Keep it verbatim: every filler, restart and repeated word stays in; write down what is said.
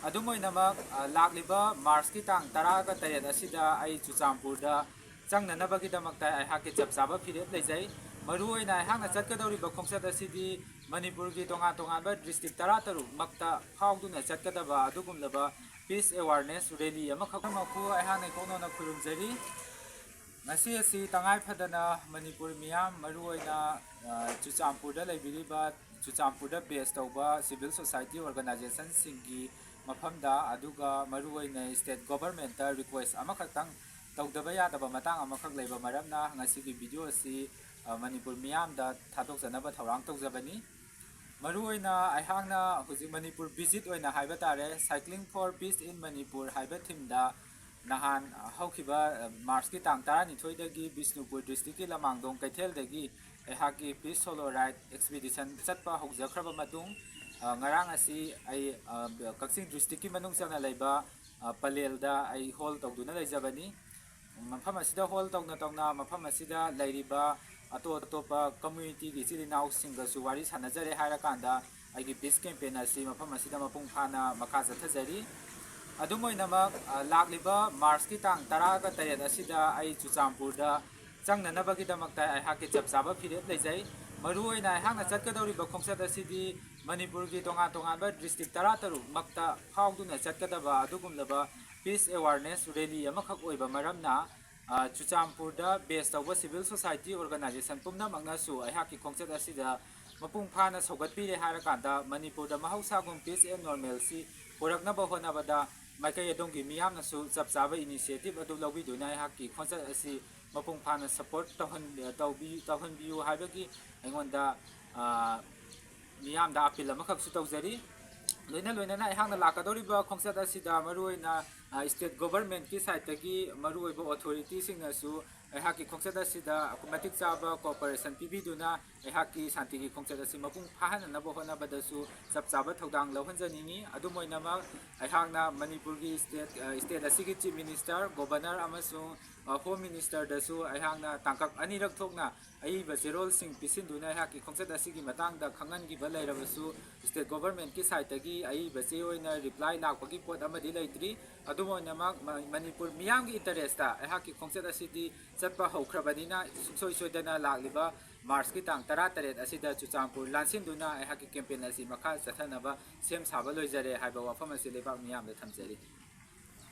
ꯑꯗꯨꯝ ꯑꯣꯏꯅꯃꯛ, ꯑ, ꯂꯥꯛꯂꯤꯕ ꯃꯥꯔꯆꯀꯤ ꯇꯥꯡ ꯇꯔꯥꯒ ꯇꯔꯦꯠ ꯑꯁꯤꯗ ꯑꯩ ꯆꯨꯔꯆꯥꯟꯄꯨꯔꯗ ꯆꯪꯅꯅꯕꯒꯤꯗꯃꯛꯇ ꯑꯩꯍꯥꯛꯀꯤ ꯆꯞ ꯆꯥꯕ ꯐꯤꯔꯦꯞ ꯂꯩꯖꯩ꯫ ꯃꯔꯨꯑꯣꯏꯅ ꯑꯩꯍꯥꯛꯅ ꯆꯠꯀꯗꯧꯔꯤꯕ ꯈꯣꯡꯆꯠ ꯑꯁꯤꯗꯤ ꯃꯅꯤꯄꯨꯔꯒꯤ ꯇꯣꯉꯥꯟ ꯇꯣꯉꯥꯟꯕ district ꯇꯔꯥ ꯇꯔꯨꯛ ꯃꯛꯇ ꯐꯥꯎꯗꯨꯅ ꯆꯠꯀꯗꯕ ꯑꯗꯨꯒꯨꯝꯂꯕ peace awareness rally ꯑꯃꯈꯛ ꯑꯃꯛꯄꯨ ꯑꯩꯍꯥꯛꯅ ꯏꯀꯣꯛꯅꯅ ꯈꯨꯔꯨꯝꯖꯔꯤ꯫ ꯉꯁꯤ ꯑꯁꯤ ꯇꯉꯥꯏ ꯐꯗꯅ ꯃꯅꯤꯄꯨꯔ ꯃꯤꯌꯥꯝ, ꯃꯔꯨꯑꯣꯏꯅ, ꯑ, ꯆꯨꯔꯆꯥꯟꯄꯨꯔꯗ ꯂꯩꯕꯤꯔꯤꯕ, ꯆꯨꯔꯆꯥꯟꯄꯨꯔꯗ base ꯇꯧꯕ civil society organizationꯁꯤꯡꯒꯤ ꯃꯐꯝꯗ, ꯑꯗꯨꯒ ꯃꯔꯨꯑꯣꯏꯅ state governmentꯇ request ꯑꯃꯈꯛꯇꯪ ꯇꯧꯗꯕ ꯌꯥꯗꯕ ꯃꯇꯥꯡ ꯑꯃꯈꯛ ꯂꯩꯕ ꯃꯔꯝꯅ ꯉꯁꯤꯒꯤ video ꯑꯁꯤ, ꯑ, ꯃꯅꯤꯄꯨꯔ ꯃꯤꯌꯥꯝꯗ ꯊꯥꯗꯣꯛꯆꯅꯕ ꯊꯧꯔꯥꯡ ꯇꯧꯖꯕꯅꯤ꯫ ꯃꯔꯨꯑꯣꯏꯅ ꯑꯩꯍꯥꯛꯅ ꯍꯧꯖꯤꯛ ꯃꯅꯤꯄꯨꯔ visit ꯑꯣꯏꯅ ꯍꯥꯏꯕ ꯇꯥꯔꯦ, Cycling for Peace in Manipur ꯍꯥꯏꯕ themeꯗ ꯅꯍꯥꯟ ꯍꯧꯈꯤꯕ, ꯑ, ꯃꯥꯔꯆꯀꯤ ꯇꯥꯡ ꯇꯔꯥꯅꯤꯊꯣꯏꯗꯒꯤ ꯕꯤꯁꯅꯨꯄꯨꯔ districtꯀꯤ ꯂꯃꯥꯡꯗꯣꯡ ꯀꯩꯊꯦꯜꯗꯒꯤ ꯑꯩꯍꯥꯛꯀꯤ peace solo ride expedition ꯆꯠꯄ ꯍꯧꯖꯈ꯭ꯔꯕ ꯃꯇꯨꯡ, ꯑ, ꯉꯔꯥꯡ ꯑꯁꯤ ꯑꯩ, ꯑ, ꯀꯛꯆꯤꯡ districtꯀꯤ ꯃꯅꯨꯡ ꯆꯟꯅ ꯂꯩꯕ, ꯑ, ꯄꯂꯦꯜꯗ ꯑꯩ hold ꯇꯧꯗꯨꯅ ꯂꯩꯖꯕꯅꯤ꯫ ꯃꯐꯝ ꯑꯁꯤꯗ hold ꯇꯧꯅ ꯇꯧꯅ ꯃꯐꯝ ꯑꯁꯤꯗ ꯂꯩꯔꯤꯕ ꯑꯇꯣꯞ ꯑꯇꯣꯞꯄ communityꯒꯤ ꯏꯆꯤꯜ ꯏꯅꯥꯎꯁꯤꯡꯒꯁꯨ ꯋꯥꯔꯤ ꯁꯥꯟꯅꯖꯔꯦ ꯍꯥꯏꯔꯀꯥꯟꯗ ꯑꯩꯒꯤ peace campaign ꯑꯁꯤ ꯃꯐꯝ ꯑꯁꯤꯗ ꯃꯄꯨꯡ ꯐꯥꯅ ꯃꯈꯥ ꯆꯠꯊꯖꯔꯤ꯫ ꯑꯗꯨꯝ ꯑꯣꯏꯅꯃꯛ, ꯑ, ꯂꯥꯛꯂꯤꯕ ꯃꯥꯔꯆꯀꯤ ꯇꯥꯡ ꯇꯔꯥꯒ ꯇꯔꯦꯠ ꯑꯁꯤꯗ ꯑꯩ ꯆꯨꯔꯆꯥꯟꯄꯨꯔꯗ ꯆꯪꯅꯅꯕꯒꯤꯗꯃꯛꯇ ꯑꯩꯍꯥꯛꯀꯤ ꯆꯞ ꯆꯥꯕ ꯐꯤꯔꯦꯞ ꯂꯩꯖꯩ꯫ ꯃꯔꯨꯑꯣꯏꯅ ꯑꯩꯍꯥꯛꯅ ꯆꯠꯀꯗꯧꯔꯤꯕ ꯈꯣꯡꯆꯠ ꯑꯁꯤꯗꯤ ꯃꯅꯤꯄꯨꯔꯒꯤ ꯇꯣꯉꯥꯟ ꯇꯣꯉꯥꯟꯕ district ꯇꯔꯥ ꯇꯔꯨꯛ ꯃꯛꯇ ꯐꯥꯎꯗꯨꯅ ꯆꯠꯀꯗꯕ ꯑꯗꯨꯒꯨꯝꯂꯕ peace awareness rally ꯑꯃꯈꯛ ꯑꯣꯏꯕ ꯃꯔꯝꯅ, ꯑ, ꯆꯨꯔꯆꯥꯟꯄꯨꯔꯗ base ꯇꯧꯕ civil society organization ꯄꯨꯝꯅꯃꯛꯅꯁꯨ ꯑꯩꯍꯥꯛꯀꯤ ꯈꯣꯡꯆꯠ ꯑꯁꯤꯗ ꯃꯄꯨꯡ ꯐꯥꯅ ꯁꯧꯒꯠꯄꯤꯔꯦ ꯍꯥꯏꯔꯀꯥꯟꯗ ꯃꯅꯤꯄꯨꯔꯗ ꯃꯍꯧꯁꯥꯒꯨꯝ peace and normalcy ꯄꯨꯔꯛꯅꯕ ꯍꯣꯠꯅꯕꯗ ꯃꯥꯏꯀꯩ ꯑꯗꯣꯝꯒꯤ ꯃꯤꯌꯥꯝꯅꯁꯨ ꯆꯞ ꯆꯥꯕ initiative ꯑꯗꯨ ꯂꯧꯕꯤꯗꯨꯅ ꯑꯩꯍꯥꯛꯀꯤ ꯈꯣꯡꯆꯠ ꯑꯁꯤ ꯃꯄꯨꯡ ꯐꯥꯅ support ꯇꯧꯍꯟ-, ꯇꯧꯕꯤ-, ꯇꯧꯍꯟꯕꯤꯌꯨ ꯍꯥꯏꯕꯒꯤ ꯑꯩꯉꯣꯟꯗ, ꯑ, ꯃꯤꯌꯥꯝꯗ appeal ꯑꯃꯈꯛꯁꯨ ꯇꯧꯖꯔꯤ꯫ ꯂꯣꯏꯅ ꯂꯣꯏꯅꯅ ꯑꯩꯍꯥꯛꯅ ꯂꯥꯛꯀꯗꯧꯔꯤꯕ ꯈꯣꯡꯆꯠ ꯑꯁꯤꯗ ꯃꯔꯨꯑꯣꯏꯅ, ꯑ, state governmentꯀꯤ sideꯇꯒꯤ ꯃꯔꯨꯑꯣꯏꯕ authorityꯁꯤꯡꯅꯁꯨ ꯑꯩꯍꯥꯛꯀꯤ ꯈꯣꯡꯆꯠ ꯑꯁꯤꯗ ꯃꯇꯤꯛ ꯆꯥꯕ cooperation ꯄꯤꯕꯤꯗꯨꯅ ꯑꯩꯍꯥꯛꯀꯤ ꯁꯥꯟꯇꯤꯒꯤ ꯈꯣꯡꯆꯠ ꯑꯁꯤ ꯃꯄꯨꯡ ꯐꯥꯍꯟꯅꯅꯕ ꯍꯣꯠꯅꯕꯗꯁꯨ ꯆꯞ ꯆꯥꯕ ꯊꯧꯗꯥꯡ ꯂꯧꯍꯟꯖꯅꯤꯡꯏ꯫ ꯑꯗꯨꯝ ꯑꯣꯏꯅꯃꯛ, ꯑꯩꯍꯥꯛꯅ ꯃꯅꯤꯄꯨꯔꯒꯤ state, ꯑ, state ꯑꯁꯤꯒꯤ Chief Minister, Governor ꯑꯃꯁꯨꯡ ꯍꯣꯝ ꯃꯤꯅꯤꯁꯇꯔꯗꯁꯨ ꯑꯩꯍꯥꯛꯅ ꯇꯥꯡꯀꯛ ꯑꯅꯤꯔꯛ ꯊꯣꯛꯅ ꯑꯏꯕ ꯆꯦꯔꯣꯜꯁꯤꯡ ꯄꯤꯁꯤꯟꯗꯨꯅ ꯑꯩꯍꯥꯛꯀꯤ ꯈꯣꯡꯆꯠ ꯑꯁꯤꯒꯤ ꯃꯇꯥꯡꯗ ꯈꯪꯍꯟꯈꯤꯕ ꯂꯩꯔꯕꯁꯨ, ꯁ꯭ꯇꯦꯠ ꯒꯣꯚꯔꯟꯃꯦꯟꯠꯀꯤ ꯁꯥꯏꯠꯇꯒꯤ ꯑꯏꯕ ꯆꯦ ꯑꯣꯏꯅ ꯔꯤꯄ꯭ꯂꯥꯏ ꯂꯥꯛꯄꯒꯤ ꯄꯣꯠ ꯑꯃꯗꯤ ꯂꯩꯇ꯭ꯔꯤ꯫ ꯑꯗꯨꯝ ꯑꯣꯏꯅꯃꯛ ꯃ-, ꯃꯅꯤꯄꯨꯔ ꯃꯤꯌꯥꯝꯒꯤ ꯏꯟꯇꯔꯦꯁꯇ ꯑꯩꯍꯥꯛꯀꯤ ꯈꯣꯡꯆꯠ ꯑꯁꯤꯗꯤ ꯆꯠꯄ ꯍꯧꯈ꯭ꯔꯕꯅꯤꯅ, ꯁꯨꯡꯁꯣꯏ ꯁꯣꯏꯗꯅ ꯂꯥꯛꯂꯤꯕ ꯃꯥꯔꯆꯀꯤ ꯇꯥꯡ ꯇꯔꯥꯇꯔꯦꯠ ꯑꯁꯤꯗ ꯆꯨꯔꯆꯥꯟꯄꯨꯔ ꯂꯥꯟꯁꯤꯟꯗꯨꯅ ꯑꯩꯍꯥꯛꯀꯤ ꯀꯦꯝꯄꯦꯟ ꯑꯁꯤ ꯃꯈꯥ ꯆꯠꯊꯅꯕ ꯁꯦꯝ ꯁꯥꯕ ꯂꯣꯏꯖꯔꯦ ꯍꯥꯏꯕ ꯋꯥꯐꯝ ꯑꯁꯤ ꯂꯩꯕꯥꯛ ꯃꯤꯌꯥꯝꯗ ꯊꯝꯖꯔꯤ꯫